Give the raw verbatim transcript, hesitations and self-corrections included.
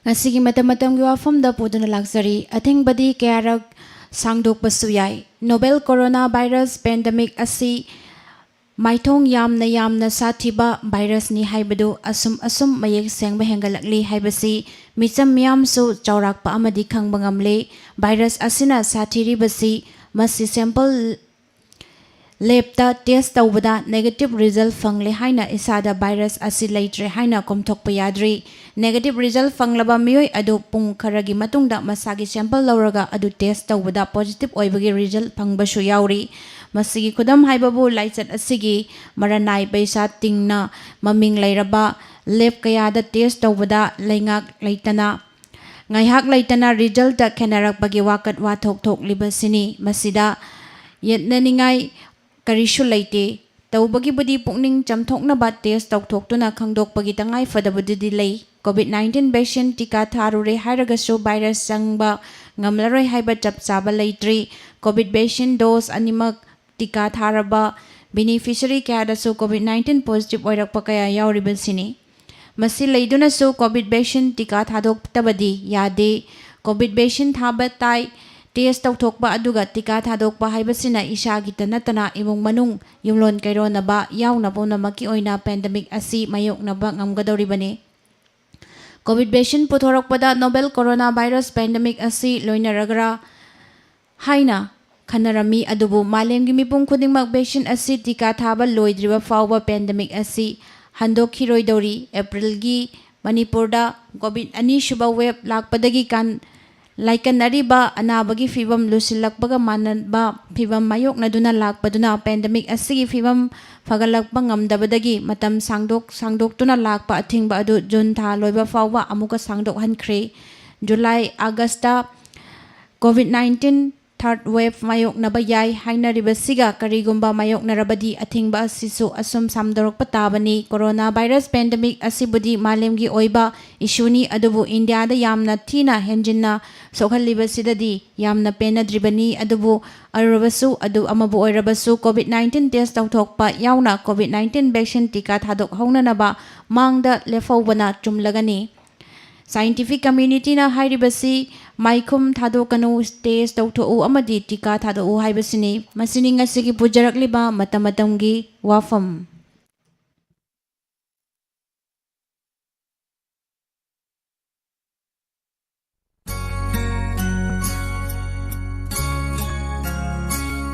ꯉꯁꯤꯒꯤ ꯃꯇꯝ ꯃꯇꯝꯒꯤ ꯋꯥꯐꯝꯗ ꯄꯨꯗꯨꯅ ꯂꯥꯛꯆꯔꯤ꯫ ꯑꯊꯤꯡꯕꯗꯤ ꯀꯌꯥꯔꯛ ꯁꯥꯡꯗꯣꯛꯄꯁꯨ ꯌꯥꯏ꯫ Novel Corona Virus Pandemic ꯑꯁꯤ ꯃꯥꯏꯊꯣꯡ ꯌꯥꯝꯅ ꯌꯥꯝꯅ ꯁꯥꯊꯤꯕ ꯚꯥꯏꯔꯁꯅꯤ ꯍꯥꯏꯕꯗꯨ ꯑꯁꯨꯝ ꯑꯁꯨꯝ ꯃꯌꯦꯛ ꯁꯦꯡꯕ ꯍꯦꯟꯒꯠꯂꯛꯂꯤ ꯍꯥꯏꯕꯁꯤ ꯃꯤꯆꯝ ꯃꯤꯌꯥꯝꯁꯨ ꯆꯥꯎꯔꯥꯛꯄ ꯑꯃꯗꯤ ꯈꯪꯕ ꯉꯝꯂꯦ꯫ ꯚꯥꯏꯔꯁ ꯑꯁꯤꯅ ꯁꯥꯊꯤꯔꯤꯕꯁꯤ ꯃꯁꯤ sample ꯂꯦꯕꯇ ꯇꯦꯁ ꯇꯧꯕꯗ negative result ꯐꯪꯂꯦ ꯍꯥꯏꯅ ꯏꯁꯥꯗ ꯚꯥꯏꯔꯁ ꯑꯁꯤ ꯂꯩꯇ꯭ꯔꯦ ꯍꯥꯏꯅ ꯀꯣꯝꯊꯣꯛꯄ ꯌꯥꯗ꯭ꯔꯤ꯫ Negative result ꯐꯪꯂꯕ ꯃꯤꯑꯣꯏ ꯑꯗꯨ ꯄꯨꯡ ꯈꯔꯒꯤ ꯃꯇꯨꯡꯗ ꯃꯁꯥꯒꯤ sample ꯂꯧꯔꯒ ꯑꯗꯨ ꯇꯦꯁ ꯇꯧꯕꯗ positive ꯑꯣꯏꯕꯒꯤ result ꯐꯪꯕꯁꯨ ꯌꯥꯎꯔꯤ꯫ ꯃꯁꯤꯒꯤ ꯈꯨꯗꯝ ꯍꯥꯏꯕꯕꯨ ꯂꯥꯏꯆꯠ ꯑꯁꯤꯒꯤ ꯃꯔꯅꯥꯏ ꯄꯩꯁꯥ ꯇꯤꯡꯅ ꯃꯃꯤꯡ ꯂꯩꯔꯕ ꯂꯦꯕ ꯀꯌꯥꯗ ꯇꯦꯁ ꯇꯧꯕꯗ ꯂꯩꯉꯥꯛ ꯂꯩꯇꯅ ꯉꯥꯏꯍꯥꯛ ꯂꯩꯇꯅ resultꯇ ꯈꯦꯠꯅꯔꯛꯄꯒꯤ ꯋꯥꯀꯠ ꯋꯥꯊꯣꯛ ꯊꯣꯛꯂꯤꯕꯁꯤꯅꯤ꯫ ꯃꯁꯤꯗ ꯌꯦꯠꯅꯅꯤꯡꯉꯥꯏ ꯀꯔꯤꯁꯨ ꯂꯩꯇꯦ꯫ ꯇꯧꯕꯒꯤꯕꯨꯗꯤ ꯄꯨꯛꯅꯤꯡ ꯆꯝꯊꯣꯛꯅꯕ ꯇꯦꯁ ꯇꯧꯊꯣꯛꯇꯨꯅ ꯈꯪꯗꯣꯛꯄꯒꯤ ꯇꯉꯥꯏ ꯐꯗꯕꯗꯨꯗꯤ ꯂꯩ꯫ COVID nineteen vaccine ꯇꯤꯀꯥ ꯊꯥꯔꯨꯔꯦ ꯍꯥꯏꯔꯒꯁꯨ ꯚꯥꯏꯔꯁ ꯆꯪꯕ ꯉꯝꯂꯔꯣꯏ ꯍꯥꯏꯕ ꯆꯞ ꯆꯥꯕ ꯂꯩꯇ꯭ꯔꯤ꯫ COVID vaccine dose ꯑꯅꯤꯃꯛ ꯇꯤꯀꯥ ꯊꯥꯔꯕ beneficiary ꯀꯌꯥꯗꯁꯨ COVID nineteen positive ꯑꯣꯏꯔꯛꯄ ꯀꯌꯥ ꯌꯥꯎꯔꯤꯕꯁꯤꯅꯤ꯫ ꯃꯁꯤ ꯂꯩꯗꯨꯅꯁꯨ COVID vaccine ꯇꯤꯀꯥ ꯊꯥꯗꯣꯛꯇꯕꯗꯤ ꯌꯥꯗꯦ꯫ COVID vaccine ꯊꯥꯕ ꯇꯥꯏ, ꯇꯦꯁ ꯇꯧꯊꯣꯛꯄ ꯑꯗꯨꯒ ꯇꯤꯀꯥ ꯊꯥꯗꯣꯛꯄ ꯍꯥꯏꯕꯁꯤꯅ ꯏꯁꯥꯒꯤꯇ ꯅꯠꯇꯅ ꯏꯃꯨꯡ ꯃꯅꯨꯡ, ꯌꯨꯝꯂꯣꯟ ꯀꯩꯔꯣꯟꯅꯕ ꯌꯥꯎꯅ ꯄꯨꯝꯅꯃꯛꯀꯤ ꯑꯣꯏꯅ pandemic ꯑꯁꯤ ꯃꯥꯌꯣꯛꯅꯕ ꯉꯝꯒꯗꯧꯔꯤꯕꯅꯤ꯫ COVID vaccine ꯄꯨꯊꯣꯔꯛꯄꯗ novel corona virus pandemic ꯑꯁꯤ ꯂꯣꯏꯅꯔꯒꯔꯥ ꯍꯥꯏꯅ ꯈꯟꯅꯔꯝꯃꯤ, ꯑꯗꯨꯕꯨ ꯃꯥꯂꯦꯝꯒꯤ ꯃꯤꯄꯨꯝ ꯈꯨꯗꯤꯡꯃꯛ vaccine ꯑꯁꯤ ꯇꯤꯀꯥ ꯊꯥꯕ ꯂꯣꯏꯗ꯭ꯔꯤꯕ ꯐꯥꯎꯕ pandemic ꯑꯁꯤ ꯍꯟꯗꯣꯛꯈꯤꯔꯣꯏꯗꯧꯔꯤ꯫ ꯑꯦꯄ꯭ꯔꯤꯜꯒꯤ ꯃꯅꯤꯄꯨꯔꯗ COVID ꯑꯅꯤꯁꯨꯕ wave ꯂꯥꯛꯄꯗꯒꯤ ꯀꯥꯟ-, ꯂꯥꯏꯀꯠꯅꯔꯤꯕ ꯑꯅꯥꯕꯒꯤ ꯐꯤꯕꯝ ꯂꯨꯁꯤꯜꯂꯛꯄꯒ ꯃꯥꯟꯅꯕ ꯐꯤꯕꯝ ꯃꯥꯌꯣꯛꯅꯗꯨꯅ ꯂꯥꯛꯄꯗꯨꯅ pandemic ꯑꯁꯤꯒꯤ ꯐꯤꯕꯝ ꯐꯒꯠꯂꯛꯄ ꯉꯝꯗꯕꯗꯒꯤ ꯃꯇꯝ ꯁꯥꯡꯗꯣꯛ ꯁꯥꯡꯗꯣꯛꯇꯨꯅ ꯂꯥꯛꯄ ꯑꯊꯤꯡꯕ ꯑꯗꯨ ꯖꯨꯟ ꯊꯥ ꯂꯣꯏꯕ ꯐꯥꯎꯕ ꯑꯃꯨꯛꯀ ꯁꯥꯡꯗꯣꯛꯍꯟꯈ꯭ꯔꯦ꯫ July, August COVID nineteen third wave ꯃꯥꯌꯣꯛꯅꯕ ꯌꯥꯏ ꯍꯥꯏꯅꯔꯤꯕꯁꯤꯒ ꯀꯔꯤꯒꯨꯝꯕ ꯃꯥꯌꯣꯛꯅꯔꯕꯗꯤ ꯑꯊꯤꯡꯕ ꯑꯁꯤꯁꯨ ꯑꯁꯨꯝ ꯁꯥꯡꯗꯣꯔꯛꯄ ꯇꯥꯕꯅꯤ꯫ Corona virus pandemic ꯑꯁꯤꯕꯨꯗꯤ ꯃꯥꯂꯦꯝꯒꯤ ꯑꯣꯏꯕ issueꯅꯤ, ꯑꯗꯨꯕꯨ ꯏꯟꯗꯤꯌꯥꯗ ꯌꯥꯝꯅ ꯊꯤꯅ ꯍꯦꯟꯖꯤꯟꯅ ꯁꯣꯛꯍꯜꯂꯤꯕꯁꯤꯗꯗꯤ ꯌꯥꯝꯅ ꯄꯦꯟꯅꯗ꯭ꯔꯤꯕꯅꯤ꯫ ꯑꯗꯨꯕꯨ ꯑꯣꯏꯔꯕꯁꯨ, ꯑꯗꯨ ꯑꯃꯕꯨ ꯑꯣꯏꯔꯕꯁꯨ, COVID nineteen test ꯇꯧꯊꯣꯛꯄ ꯌꯥꯎꯅ COVID nineteen vaccine ꯇꯤꯀꯥ ꯊꯥꯗꯣꯛꯍꯧꯅꯅꯕ ꯃꯥꯡꯗ ꯂꯦꯞꯍꯧꯕꯅ ꯆꯨꯝꯂꯒꯅꯤ꯫ Scientific communityꯅ ꯍꯥꯏꯔꯤꯕꯁꯤ ꯃꯥꯏꯈꯨꯝ ꯊꯥꯗꯣꯛꯀꯅꯨ, test ꯇꯧꯊꯣꯛꯎ ꯑꯃꯗꯤ ꯇꯤꯀꯥ ꯊꯥꯗꯣꯛꯎ ꯍꯥꯏꯕꯁꯤꯅꯤ꯫ ꯃꯁꯤꯅꯤ ꯉꯁꯤꯒꯤ ꯄꯨꯖꯔꯛꯂꯤꯕ ꯃꯇꯝ ꯃꯇꯝꯒꯤ ꯋꯥꯐꯝ꯫